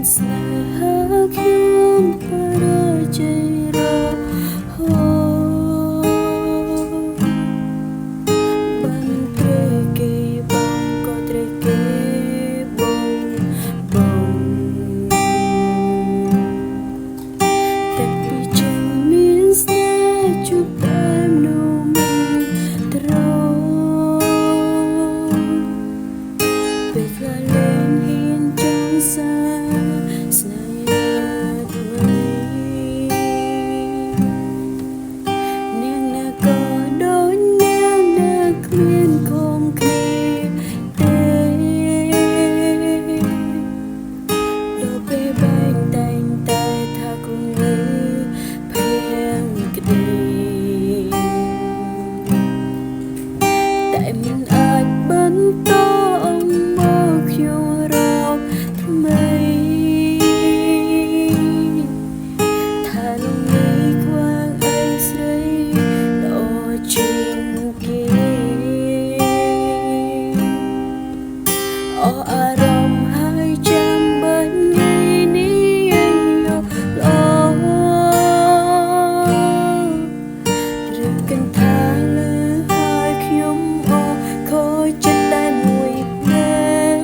ស្នេហាខ្ញុំបរាជ័យរហូតបានត្រូវគេបងក៏ត្រូវគេបងបងតែពីចឹងមានស្នេហ៍ជួបតែមនុស្សមិនត្រូវពេលខ្លះលែងហ៊ានចង់សាស្នេហ៍ថ្មីនាងណាក៏ដូចនាងណាគ្មានខំគ្នាទេដល់ពេលបែកតែងតែថាគង់លើភៀងក្តីតែមិនអាចបន្តមកខ្ញុំរកថ្មីថាលំនេះខ្វាងអីស្រីល្អជាងគេអស់អារម្មណ៍ហើយចាំបាច់ថ្ងៃនេះល្អរឿងកិនថាលើហើយខ្ញុំអស់ខូចចិត្តតែមួយភ្នែក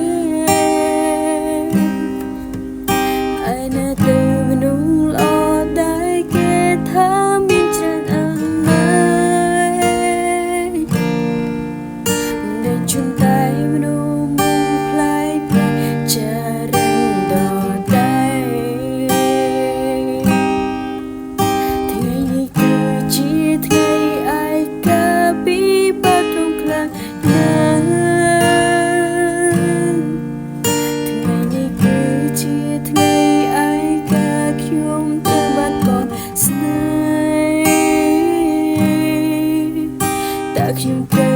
ឯណាទៅមនុស្សល្អដែលគេថាមានច្រើនអើយមិនដែលជូនតែមនុស្សមុខប្លែកប្លែកចរិនដដែលថ្ងៃនេះគឺជាថ្ងៃឯកាពីបាត់រំខ្លាំងណាស់ថ្ងៃនេះគឺជាថ្ងៃឯកាខ្ញុំទៅបាត់បង់ស្នេហ៍តើខ្ញុំត្រូវ